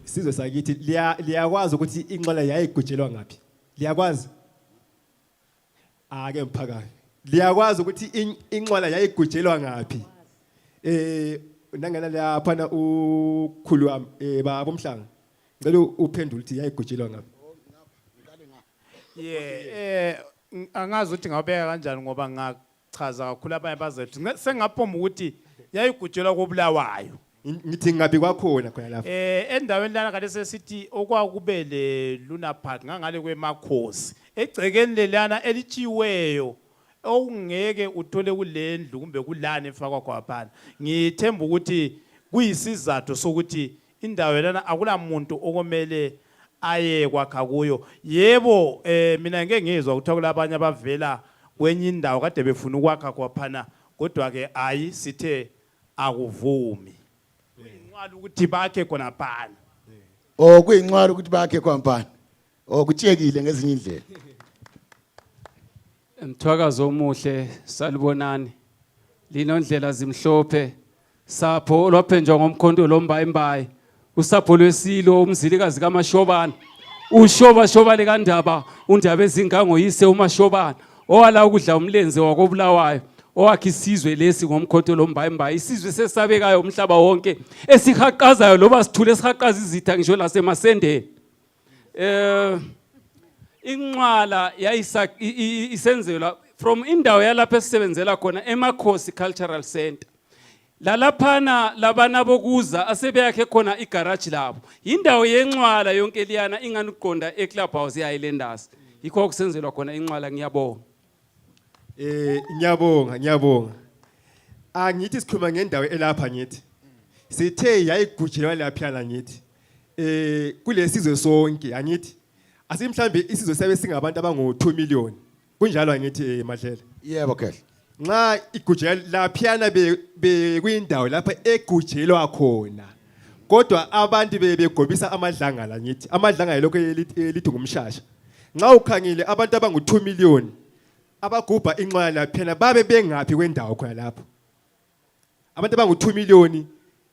sizwe sakithi liyakwazi ukuthi inqola yayigujelwa ngapi? Liyakwazi? Ake mphakathi. Liyakwazi ukuthi inqola yayigujelwa ngapi? Nangena lapha na ukhulu wami baba uMhlanga. Ngicela uphendule ukuthi yayigujelwa ngapi? Angazi ukuthi ngabeka kanjani ngoba ngachaza kakhulu abanye bazethu. Sengaphoma ukuthi yayigujelwa koBulawayo. Ngithi ngabi kwakhona khona lapha. Endaweni lana kade sesithi okwakube le Luna Park ngangale kwemakhosi. Egcekeni lelana elichiweyo ongeke uthole kulendlu kumbe kulana efakwa kwaphana. Ngithemba ukuthi kuyisizathu sokuthi indawo lana akulamuntu okomele aye kwakha kuyo. Yebo mina ngeke ngizwa ukuthi kulabanye abavela kwenye indawo kade befuna ukwakha kwaphana kodwa ke ayi sithe akuvumi. Kuyinqwala ukuthi bakhe khona phana. Kuyinqwala ukuthi bakhe khona phana. Kutshekile ngezinye indlela. Mthwakazo omuhle salibonani. Linondlela zimhlophe. Sapho lwaphenjwa ngomkhonto lombayimbayi. Usapho lwesilo umzilikazi kaMashobana. Ushoba le kandaba undaba ezingango yise uMashobana. Owala ukudla umlenze wakoBulawayo. Owakhe isizwe lesi ngomkhonto lombayimbayi. Isizwe sesabekayo umhlaba wonke. Esihaqazayo loba sithule esihaqaza izitha ngisho lasemasendeni. Inqwala yayisenzelwa from indawo yalapha esisebenzela khona eMakhosi Cultural Center. Lalaphana labana bokuza asebeyakhe khona igarage labo. Indawo yenqwala yonke liyana ingani uqonda eClub House yayiLenders. Yikho okusenzelwa khona inqwala ngiyabonga. Ngiyabonga. Angithi sikhuluma ngendawo elapha ngithi. Sithe yayigujelwa lapha la ngithi. Kulesizwe sonke angithi. Asimhlambe isizwe sabe singabantu abango 2 million. Kunjalo angithi Madlela. Yebo khle. Nxa igujela laphiyana bekuyindawo lapha egujelwa khona. Kodwa abantu begobisa amadlangala ngithi. Amadlangala lokho elithi ngumshasha. Nxa ukhangile abantu abangu 2 million abagubha inqwala laphiyana babe bengapi kwendawo khona lapho. Abantu abangu 2 million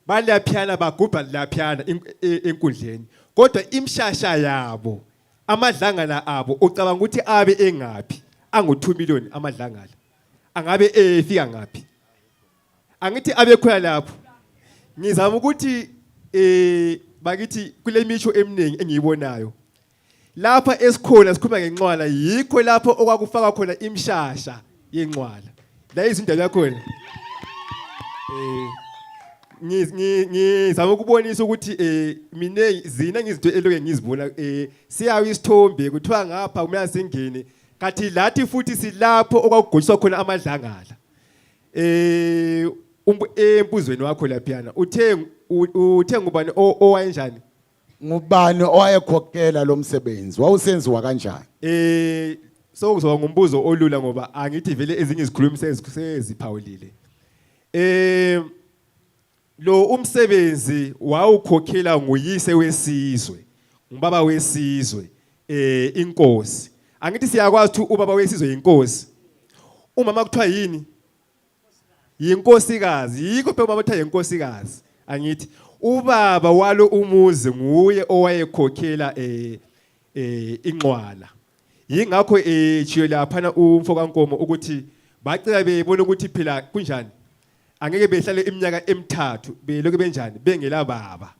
balaphiyana bagubha laphiyana enkundleni. Kodwa imshasha yabo amadlangala abo ucabanga ukuthi abe engapi? Angu 2 million amadlangala. Angabe efika ngapi? Angithi abe khona lapho. Ngizama ukuthi bakithi kule misho eminingi engiyibonayo. Lapha esikhona sikhuluma ngenqwala yikho lapho okwakufaka khona imshasha yenqwala. La izinto yakhona. Ngizama ukubonisa ukuthi mina zina ngizinto eloke ngizibona siyawe isithombe kuthiwa ngapha kumele singene kathi lathi futhi silapho okwakugoliswa khona amadlangala empuzweni wakho laphiyana uthe ngubani owayenjani ngubani owayekhokhela lo msebenzi wawusenziwa kanjani so kuzoba ngumbuzo olula ngoba angithi vele ezinye izikhulumi seziphawulile lo umsebenzi wawukhokhela nguyise wesizwe ngubaba wesizwe inkosi angithi siyakwazi ukuthi ubaba wesizwe inkosi umama kuthiwa yini yinkosikazi yikho phela umama kuthiwa yinkosikazi angithi ubaba walo umuzi nguye owayekhokhela inqwala yingakho chiyo lapha umfokankomo ukuthi bacela bebona ukuthi phela kunjani angeke behlale iminyaka emithathu beloke benjani bengela baba